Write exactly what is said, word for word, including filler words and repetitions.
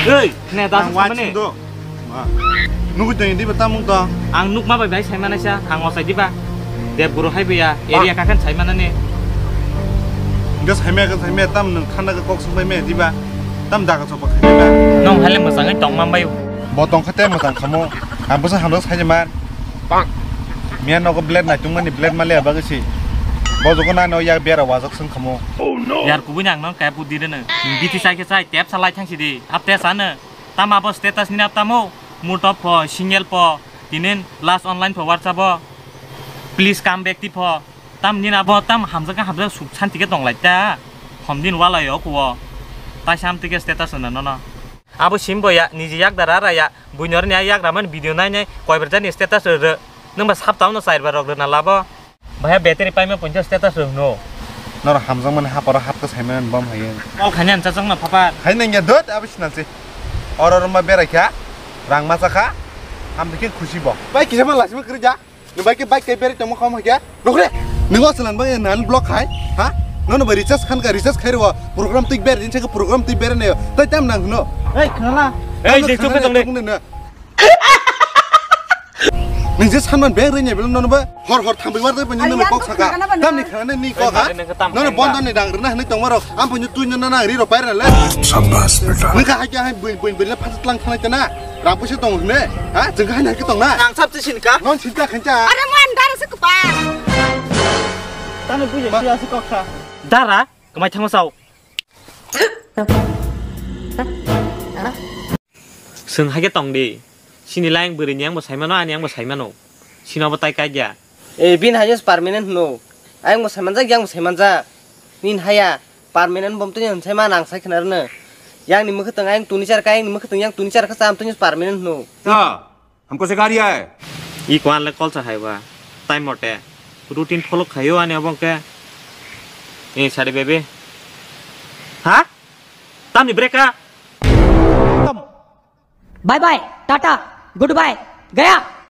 Ei, ne da Ang samani. Watching do. Ma. Nugui tong diba tamung to. Ang nukma bai bai saimanaisa, ang osai diba. Debguru hai baiya, area kakan saimanani. Enggak saimaya kan saimaya tam nung thanda ke kok sung bai me diba. Tam daga sopak khai diba. Nong hale mosangwi tongma bai. Bo tong khate mosang khamo. Ang bosa hano sai man. Miya nogo blade naitung mani blade male abagisi. Bo jogo na no yak biara wajak sung khamo. Yar kubui nang nong kaya budi rene. Biti sai ke sai tep salai thang sidi. Ap te sane. Tam abo status ni ap tamo. Murto pho, single pho. Tinin last online pho WhatsApp o. Please come back ti pho. Tam nina bo tam hamjak hamjak suk santi ke tong lai ta. Hom din wala yo kuo. Tai sam ti ke status na no no. Abo sim bo ya, niji yak dara ra ya. Buinor ni yak raman video nai nai. Koi berjani status re re. Nung ba sap tau no sai ba rok re na labo. Bahai battery paima poncha status re no. Nor hamjak mani haparo hap ko sai mani bom hayo. Kol khani an chachang na papa. Hai nang ya dot abo sinansi. Oro roma berai kha. Rang ma cha kha. Ham dikhe khusi bo. Bai kisa ma lasima kri ja. Ni bai ke bike kai beri tongma khom haikya. Nokre. Ni go selan bai nan block khai. Ha? Nono bai recharge khan ka recharge khai ro. Program tik ber din se program tik ber ne. Tai tam nang no. Ei khnala. Ei je chuk tong ne. Ni je sanman beng ri ne bil nono ba. Hor hor thang bai war dai bai nono kok saka. Tam ni khana ni kok ha. Nono bondo ni dang rna hne tongma ro. Am pu tu nono nang ri ro pai ra le. Shabash beta. Ni ka haikya hai bui bui bui le phas tlang khanai tana. Rang puisa tong hwnwi, ha? Chwng khe haino hai khe tong na? Rang sap se sin ka? Non sin ta khan cha. Are mo andar se kpa. Tamo bujai siya se kok sa. Dara, kwmai thango sao. Chwng hai khe tong di. Sini laing bwrwi ni ang bo sai mano, ani ang bo sai mano. Sino bo tai kai ya. E bin hai permanent no. Ang bo sai manjak, yang bo sai manjak. Nin haya. Permanent bom tini hwn sai ma nang sai khna rwno. Yang ni mwkhwtwng ayang tuni char ka, yang ni mwkhwtwng yang tuni char ka, cham tini permanent hwno. तो हमको सिखा रिया है। I kwan le kol sa hai ba. Time mote. Routine follow khayo ani abong ke. Ni sari bebe. Ha? Tam ni break ka? Bye bye, tata, goodbye, gaya.